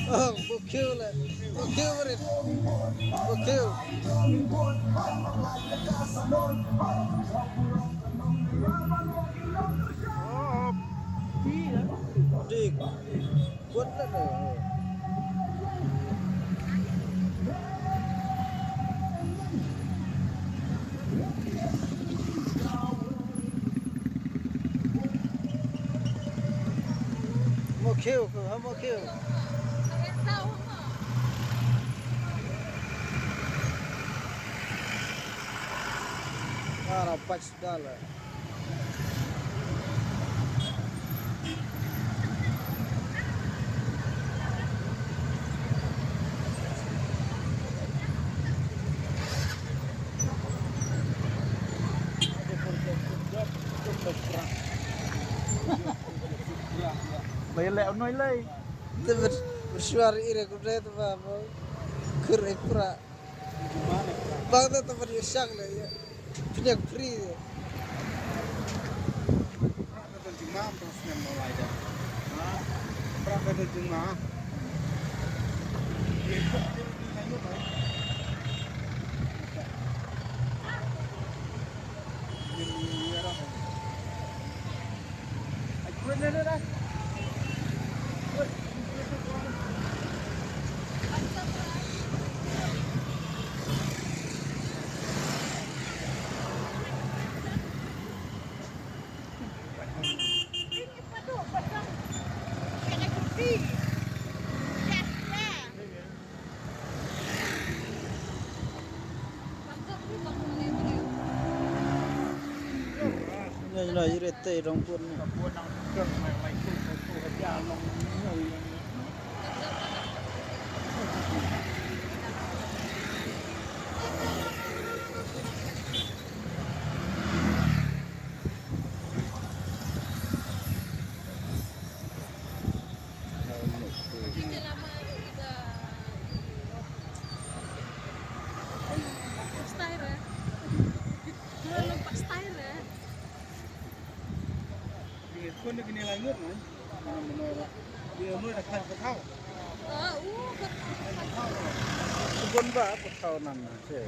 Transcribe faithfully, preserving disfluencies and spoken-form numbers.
Oh, bukhiu le. Bukhiu rit. Bukhiu. Dik. Buat le. Mo khiew, ha mo khiew. Ara pach dala. Bai leh unoi lei. Te ber-, bersuar ire kuda te ba, ba. Kur ek pura. Bang te te ber yusak le ya. Pinyak free. Ngai na ire te dong pun. Bun ba pathaw nan na che.